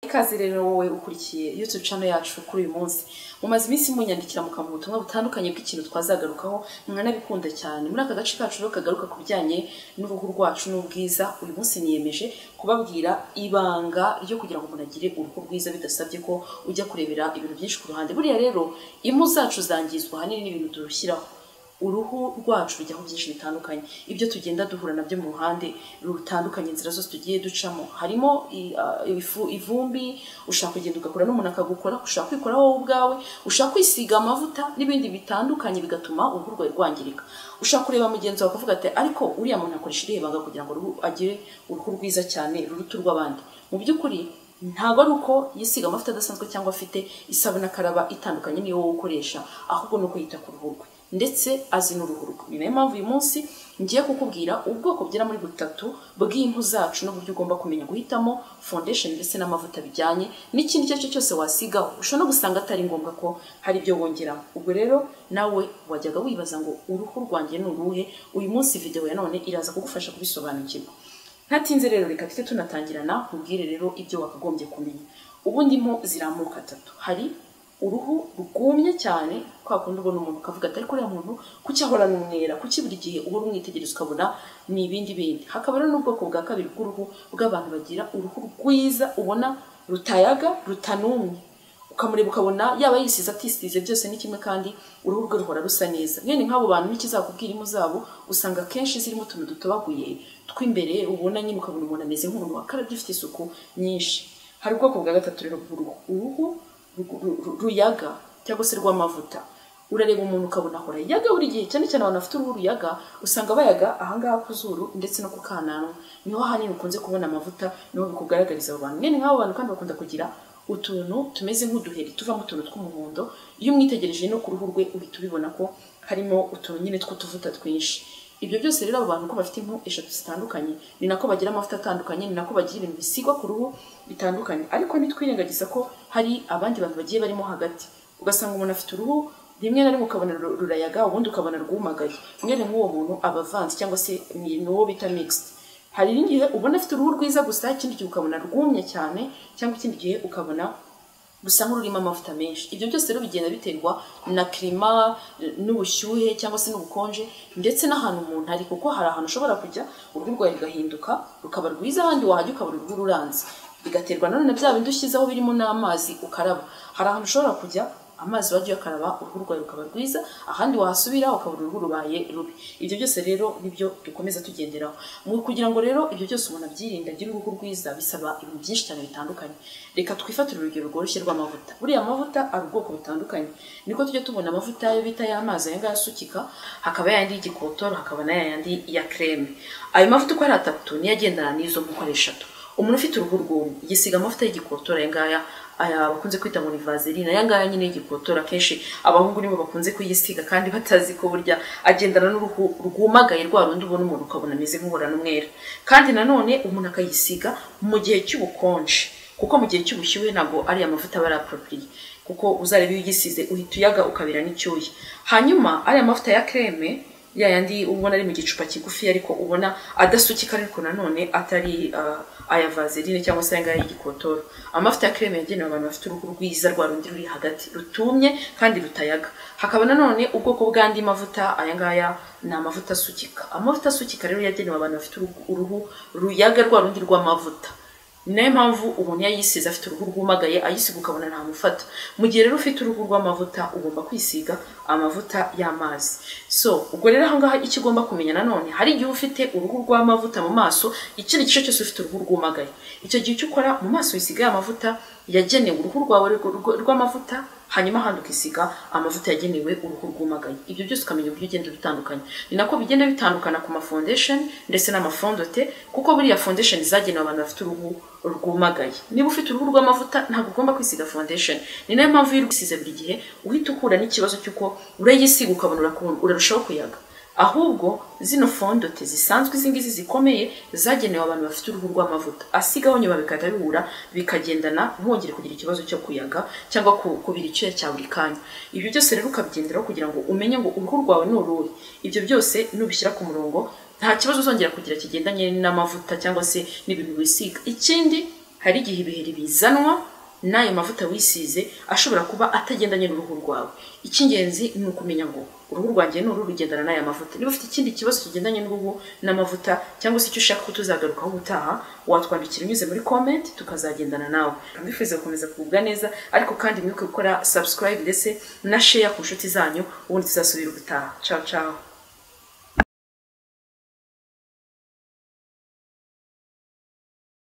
Ikaze rero wowe ukurikiye YouTube channel yacu kuri uyu munsi. Mumaze iminsi munyandikira mukampa ubutumwa butandukanye bw'ikintu twazagarukaho, mwanabikunda cyane. Muri aka gace kacu rero kagaruka ku bijyanye n'uruhu rwacu n'ubwiza, uyu munsi niyemeje kubabwira ibanga ryo kugira ngo umuntu agire uruhu rwiza bidasabye ko ujya kurebera ibintu byinshi ku ruhande. Buriya rero impu zacu zangizwa ahanini n'ibintu turushyiraho. Uruhu rwacu rujyaho byinshi bitandukanye, ibyo tugenda duhura nabyo mu ruhande rutandukanye, inzira zose tugiye ducamo harimo ivumbi, ushaka kugenda ugakora n'umuntu akagukora, ushaka kwikora wowe ubwawe, ushaka kwisiga amavuta n'ibindi bitandukanye bigatuma uruhu rwawe rwangirika. Ushaka kureba mugenzi wawe akavuga ati ariko uriya muntu akoresha irihe banga kugira ngo agire uruhu rwiza cyane ruruta urw'abandi. Mu by'ukuri ntabwo ari uko yisiga amavuta adasanzwe cyangwa afite isabune akaraba itandukanye niyo wowe ukoresha, ahubwo ni uko yita ku ruhu rwe ndetse azi n'uruhu rwe. Ni nayo mpamvu uyu munsi ngiye kukubwira ubwoko bugera muri butatu bw'impu zacu n'uburyo ugomba kumenya guhitamo foundation ndetse n'amavuta bijyanye n'ikindi icyo ari cyo cyose wasigaho. Ushobora no gusanga atari ngombwa ko hari ibyo wongeramo. Ubwo rero nawe wajyaga wibaza ngo uruhu rwanjye ni uruhe, uyu munsi video ya none iraza kugufasha kubisobanukirwa. Ntatinze rero reka tujye tunatangirana nkubwire rero ibyo wakagombye kumenya. Ubundi impu ziri amoko atatu. Hari uruhu rwumye cyane, kwa kundi ubona umuntu ukavuga ati ariko uriya muntu kuki ahorana umwera, kuki buri gihe uhora umwitegereza ukabona ni ibindi bindi. Hakaba rero n'ubwoko bwa kabiri bw'uruhu bw'abantu bagira uruhu rwiza ubona rutayaga rutanumye, ukamureba ukabona yaba yisize atisize byose ni kimwe kandi uruhu rwe ruhora rusa neza. Mwene nk'abo bantu n'ikizakubwira impu zabo usanga akenshi zirimo utuntu dutobaguye tw'imbere, ubona nyine ukabona umuntu ameze nk'umuntu wakarabye ufite isuku nyinshi. Hari ubwoko bwa gatatu rero bw'uruhu, uruhu ruyaga cyangwa se rw'amavuta. Urareba umuntu ukabona ahora yaga buri gihe, cyane cyane abantu bafite uruhu ruyaga usanga bayaga ahangaha ku zuru ndetse no ku kananwa, niho ahanini ukunze kubona amavuta, niho bikugaragariza abo bantu. Mwene nk'abo bantu kandi bakunda kugira utuntu tumeze nk'uduheri tuvamo utuntu tw'umuhondo, iyo umwitegereje no ku ruhu rwe uhita ubibona ko harimo utuntu nyine tw'utuvuta twinshi. Ibyo byose rero abo bantu ko bafite impu eshatu zitandukanye, ni nako bagira amavuta atandukanye, ni nako bagira ibintu bisigwa ku ruhu bitandukanye. Ariko ntitwirengagiza ko hari abandi bantu bagiye barimo hagati, ugasanga umuntu afite uruhu rimwe na rimwe ukabona rurayaga, ubundi ukabona rwumagaye. Mwene nk'uwo muntu aba avanze cyangwa se ni uwo bita mixed. Hari n'igihe ubona afite uruhu rwiza gusa, ikindi gihe ukabona rwumye cyane, cyangwa ikindi gihe ukabona gusa nk'ururimo amavuta menshi. Ibyo byose rero bigenda biterwa na klima, n'ubushyuhe cyangwa se n'ubukonje, ndetse n'ahantu umuntu ari, kuko hari ahantu ushobora kujya uruhu rwawe rugahinduka rukaba rwiza, ahandi wahajya ukabona uruhu ruranze. Bigaterwa nanone bya bindi ushyizeho birimo n'amazi ukaraba. Hari ahantu ushobora kujya amazi wajya uyakaraba uruhu rwawe rukaba rwiza, ahandi wahasubira ukabona uruhu rubaye rubi. Ibyo byose rero nibyo dukomeza tugenderaho. Mu kugira ngo rero ibyo byose umuntu abyirinde agire uruhu rwiza bisaba ibintu byinshi cyane bitandukanye. Reka twifatire urugero rworoshye rw'amavuta. Buriya amavuta ari ubwoko butandukanye. Niko tujya tubona amavuta ayo bita y'amazi aya ngaya asukika, hakaba yayandi y'igikotoro, hakaba n'ayandi ya creme. Ayo mavuta uko ari atatu niyo agendana n'izo mpu uko ari eshatu. Umuntu ufite uruhu rwumye yisiga amavuta y'igikotora aya ngaya, aya bakunze kwita ngo ni vaseline, aya ngaya nyine y'igikotora akenshi abahungu nibo bakunze kuyisiga kandi batazi ko burya agendana n'uruhu rwumagaye rwa rundi ubona umuntu ukabona ameze nk'uhorana umwera. Kandi nanone umuntu akayisiga mu gihe cy'ubukonje, kuko mu gihe cy'ubushyuhe ntabwo ari amavuta aba ari approprié, kuko uzareba iyo uyisize uhita uyaga ukabira n'icyuya. Hanyuma ari amavuta ya creme ya yandi ubona ari mu gicupa kigufi ariko ubona adasukika, ariko nanone atari aya vaseline cyangwa se aya y'igikotoro. Amavuta ya creme yagenewe abantu bafite uruhu rwiza rwa rundi ruri hagati rutumye kandi rutayaga. Hakaba nanone ubwoko bw'andi mavuta, aya ngaya ni amavuta asukika. Amavuta asukika rero yagenewe abantu bafite uruhu ruyaga rwa rundi rw'amavuta. Ni nayo mpamvu umuntu iyo ayisize afite uruhu rwumagaye ayisiga ukabona ntamufata. Mu gihe rero ufite uruhu rw'amavuta ugomba kwisiga amavuta y'amazi. So ubwo rero aho ngaho icyo ugomba kumenya nanone, hari igihe ufite uruhu rw'amavuta mu maso, ikindi gice cyose ufite uruhu rwumagaye. Icyo gihe icyo ukora mu maso wisiga amavuta yagenewe uruhu rwawe rw'amavuta, hanyuma ahandi ukisiga amavuta yagenewe uruhu rwumagaye. Ibyo byose ukamenya uburyo ugenda bitandukanye. Ni nako bigenda bitandukana ku ma foundation ndetse n'amafondote, kuko buriya foundation zagenewe abantu bafite uruhu rwumagaye. Niba ufite uruhu rw'amavuta ntabwo ugomba kwisiga foundation. Ni nayo mpamvu iyo urwisize buri gihe uhita ukura n'ikibazo cy'uko urayisiga ukabona urarushaho kuyaga. Ahubwo zino fondote zisanzwe izi ngizi zikomeye zagenewe abantu bafite uruhu rw'amavuta, asigaho nyuma bikahita bihura bikagendana, ntwongere kugira ikibazo cyo kuyaga cyangwa kubira icyuya cya buri kanya. Ibyo byose rero ukabigenderaho kugira ngo umenye ngo uruhu rwawe ni uruhe. Ibyo byose nubishyira ku murongo nta kibazo uzongera kugira kigendanye n'amavuta cyangwa se n'ibintu wisiga. Ikindi Hari igihe ibiheri bizanwa n'ayo mavuta wisize ashobora kuba atagendanye n'uruhu rwawe. Icy'ingenzi ni ukumenya ngo uruhu rwanjye ni uru, rugendana n'aya mavuta. Niba ufite ikindi kibazo kigendanye n'uruhu n'amavuta, cyangwa se icyo ushaka ko tuzagarukaho ubutaha, watwandikira unyuze muri comment, tukazagendana nawe. Mbifuriza gukomeza kugubwa neza, ariko kandi mwibuke gukora subscribe ndetse na share ku nshuti zanyu. Ubundi tuzasubira ubutaha. Ciao ciao.